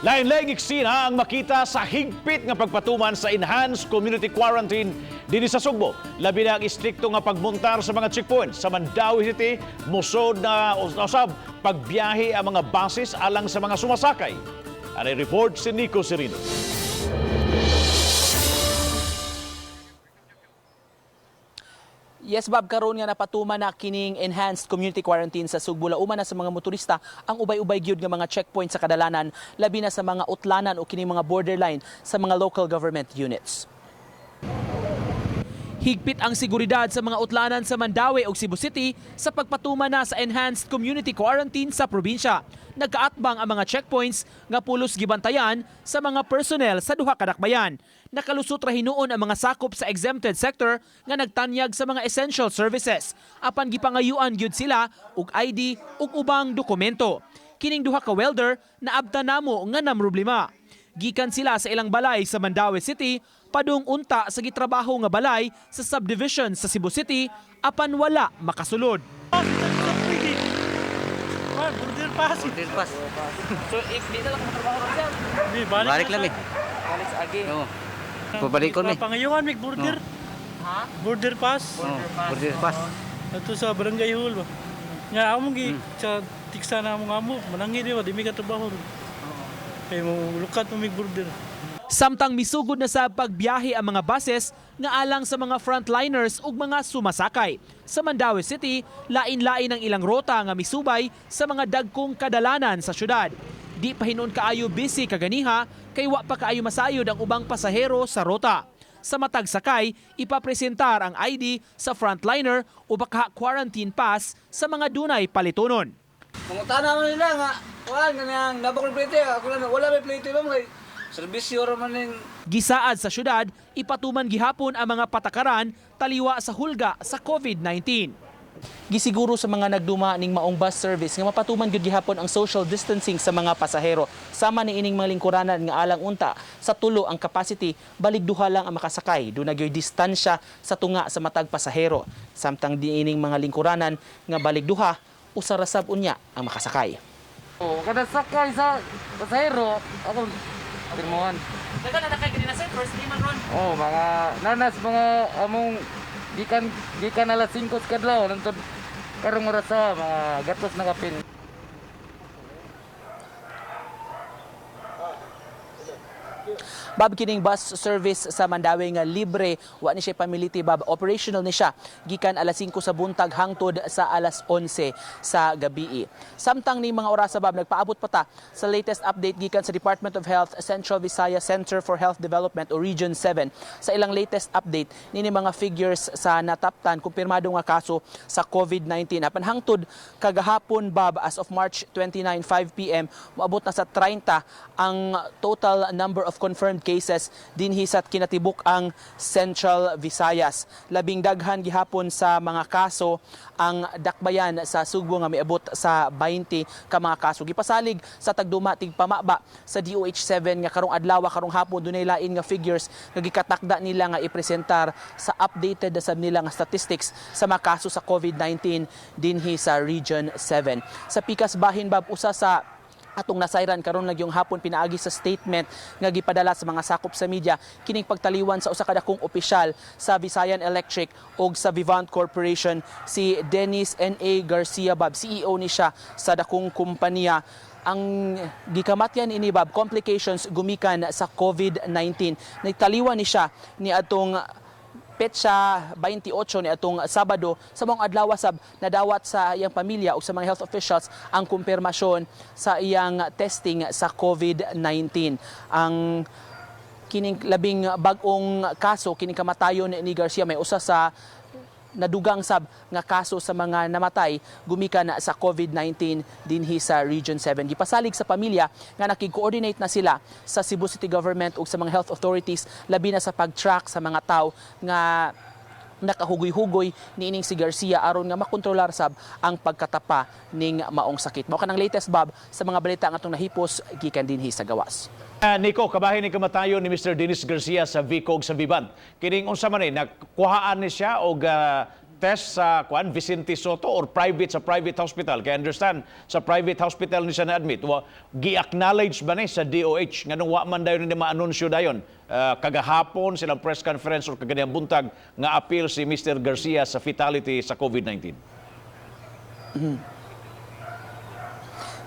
Lain-laing eksena ang makita sa higpit nga pagpatuman sa enhanced community quarantine dinhi sa Sugbo. Labi na ang istrikto nga pagmontar sa mga checkpoint sa Mandaue City, musod na usab pagbiyahe ang mga buses alang sa mga sumasakay. Anay report si Nico Serino. Yes, Bob, karon nga napatuman na kining enhanced community quarantine sa Sugbo, lauma na sa mga motorista ang ubay-ubay gyud nga mga checkpoint sa kadalanan, labi na sa mga utlanan o kining mga borderline sa mga local government units. Higpit ang seguridad sa mga utlanan sa Mandaue ug Cebu City sa pagpatuman na sa enhanced community quarantine sa probinsya. Nagkaatbang ang mga checkpoints nga pulos gibantayan sa mga personnel sa duha ka dakbayan. Nakalusot ra hinuon ang mga sakop sa exempted sector nga nagtanyag sa mga essential services. Apan gipangayuan gyud sila og ID ug ubang dokumento. Kining duha ka welder naabta namo nga namroblema. Gikan sila sa ilang balay sa Mandaue City, padung unta sa gitrabaho nga balay sa subdivision sa Cebu City, apan wala makasulod. Border pass. Border pass. So if di na lang matrabaho ron, sir, Di, balik, Balik lang eh. balik sa agi. Oo. Pabalik ko ni. Pangayuhan mig border. Ha? Border pass. Oo, border pass. Ato sa barangay hall ba. Nga amo gi sa tiksa na among amo, manangi di ba di mi katrabaho. Kay mo lukat mo mig border. Samtang misugod na sa pagbiyahe ang mga buses nga alang sa mga frontliners ug mga sumasakay. Sa Mandaue City, lain-lain ang ilang rota nga misubay sa mga dagkong kadalanan sa syudad. Di pa hinuon kaayo busy kaganiha kay wa pa kaayo masayod ang ubang pasahero sa rota. Sa matag sakay, ipapresentar ang ID sa frontliner o baka quarantine pass sa mga dunay palitunon. Mangutana man nila nga, kuan kanang nabak ng plate, ako lang wala may plate ba kay serbisyo ra man ning. Gisaad sa syudad, ipatuman gihapon ang mga patakaran taliwa sa hulga sa COVID-19. Gisiguro sa mga nagduma ning maong bus service nga mapatuman gyud gihapon ang social distancing sa mga pasahero. Sama ni ining mga lingkuranan nga alang unta sa tulo ang capacity, balig duha lang ang makasakay. Duna gyoy distansya sa tunga sa matag pasahero. Samtang di ining mga lingkuranan nga balig duha, usa ra sab unya ang makasakay. Oh, kada sakay sa pasahero, ako pirmuhan. Dagan na kay kanina, sir, first day man ron. Oh, mga nanas mga among gikan gikan alas 5 sa kadlaw nantod karong oras sa mga gatos na kapin. Bab, kining bus service sa Mandaue nga libre, wa ni siya pamiliti, Bab. Operational ni siya gikan alas 5 sa buntag hangtod sa alas 11 sa gabi. Samtang ni mga orasa, Bab, nagpaabot pa ta sa latest update gikan sa Department of Health Central Visayas Center for Health Development o Region 7. Sa ilang latest update nini mga figures sa nataptan kumpirmado nga kaso sa COVID-19. Apan hangtod kagahapon, Bab, as of March 29, 5 p.m., moabot na sa 30 ang total number of confirmed cases dinhi sa kinatibuk ang Central Visayas. Labing daghan gihapon sa mga kaso ang dakbayan sa Sugbo nga miabot sa 20 ka mga kaso. Gipasalig sa tagduma tigpamaba sa DOH 7 nga karong adlaw, karong hapon, dunay lain nga figures nga gikatakda nila nga ipresentar sa updated na sab nila nga statistics sa mga kaso sa COVID-19 dinhi sa Region 7. Sa pikas bahin, Bab, usa sa atong nasayran karon lang yung hapon pinaagi sa statement nga gipadala sa mga sakop sa media kining pagtaliwan sa usa ka dakong opisyal sa Visayan Electric ug sa Vivant Corporation, si Dennis N.A. Garcia, Bab. CEO ni siya sa dakong kumpanya. Ang gikamatyan ini, Bab, complications gumikan sa COVID-19. Nagtaliwan ni siya ni atong petsa 28 ni atong Sabado. Sa maong adlaw sab nadawat sa iyang pamilya o sa mga health officials ang kumpirmasyon sa iyang testing sa COVID-19. Ang kining labing bag-ong kaso, kining kamatayon ni Garcia, may usa sa nadugang sab nga kaso sa mga namatay gumikan sa COVID-19 dinhi sa Region 7. Gipasalig sa pamilya nga nakig-coordinate na sila sa Cebu City Government ug sa mga health authorities, labi na sa pag-track sa mga tao nga nakahugoy-hugoy niining si Garcia aron nga makontrolar sab ang pagkatapa ning maong sakit. Mao kanang latest, Bob, sa mga balita nga atong nahipos gikan dinhi sa gawas. Nico, kabahin ni kamatayon ni Mr. Dennis Garcia sa Vico ug sa Vivant. Kining unsa man ni nakuhaan ni siya og test sa kuan, Vicente Soto, or private, sa private hospital? Kay understand sa private hospital ni siya na-admit. Wa gi-acknowledge ba ni sa DOH? Nganong wa man dayon ni maanunsyo dayon kagahapon silang press conference or kaganihang buntag nga appeal si Mr. Garcia sa fatality sa COVID-19?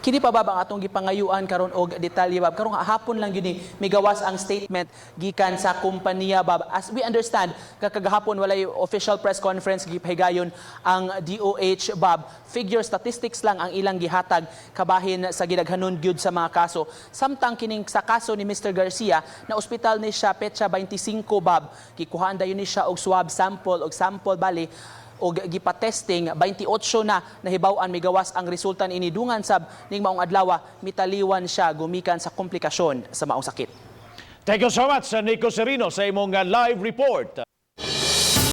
Kini pa, Bab, ang atong gipangayuan karon og detalye, Bab. Karong hapon lang gyud ni migawas ang statement gikan sa kompanya, Bab. As we understand, kagahapon walay official press conference gipahigayon ang DOH, Bab. Figure statistics lang ang ilang gihatag kabahin sa gidaghanon gyud sa mga kaso. Samtang kining sa kaso ni Mr. Garcia, na ospital ni siya petsa 25, Bab. Gikuhaan dayon ni siya og swab sample og sample bali og gipatesting 28 na nahibaw-an migawas ang resulta niini. Dungan sab ning maong adlaw mitaliwan siya gumikan sa komplikasyon sa maong sakit. Thank you so much, Nico Serino, sa imong live report.